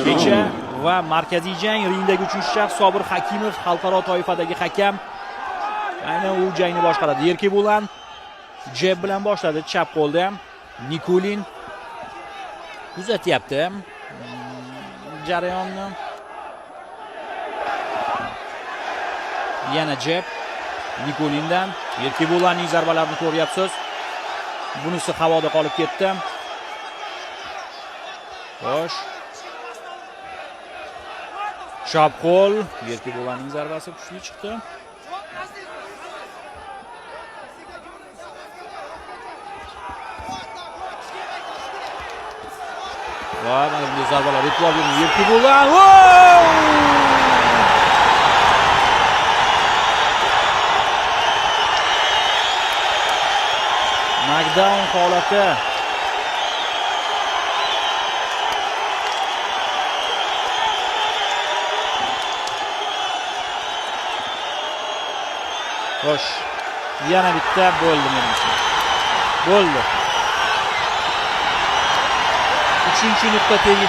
Kecha va markaziy jang ringdagi uchinchi shaxs Sobir Hakimov, xalqaro toifadagi hakam. Aynan u jangni boshqaradi. Erkebulan jeb bilan boshladi, chap qo'lda ham Nikulin kuzatyapti jarayonni. Yana jeb Nikulindan. Erkebulanning zarbalarini ko'ryapsiz. Bunisi havoda qolib ketdi. Xo'sh. Chap qo'l, Erkebulanning zarbasi kuchli chiqdi. Va mana bunday zarbalar e'tibor bering. Erkebulan. Wow! Knockdown holati. Xo'sh, yana bitta bo'ldi menimcha. Bo'ldi. Uchinchi nuqta tegish.